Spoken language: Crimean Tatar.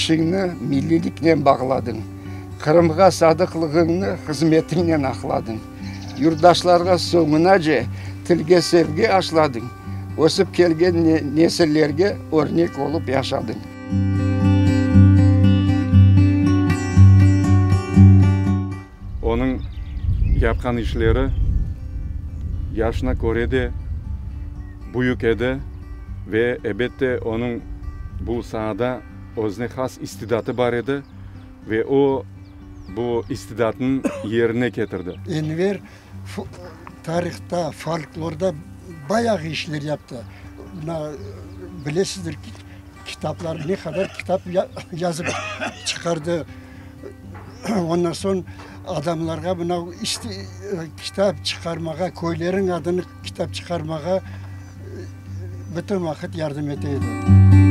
İşiñni milliyliknen bağladıñ, Qırımğa sadıqlığıñnı hızmetiñnen aqladıñ. Yurtdaşlarğa soñunace tilge sevgi aşladıñ, Ösip kelgen nesillerge örnek olıp yaşadıñ. Onıñ yapqan işleri yaşına köre de büyük edi ve, ebette, onıñ bu saada özüne has istidatı bar edi ve o, bu istidatnı yerine ketirdi. Enver tarihta, folklorda bayağı işler yaptı. Mına, bilesizdir, kitaplar, ne qadar kitap yazıp çıqardı. Ondan soñ adamlarğa mına kitap çıqarmağa, köyleriñ adını kitap çıqarmağa bütün vaqıt yardım ete edi.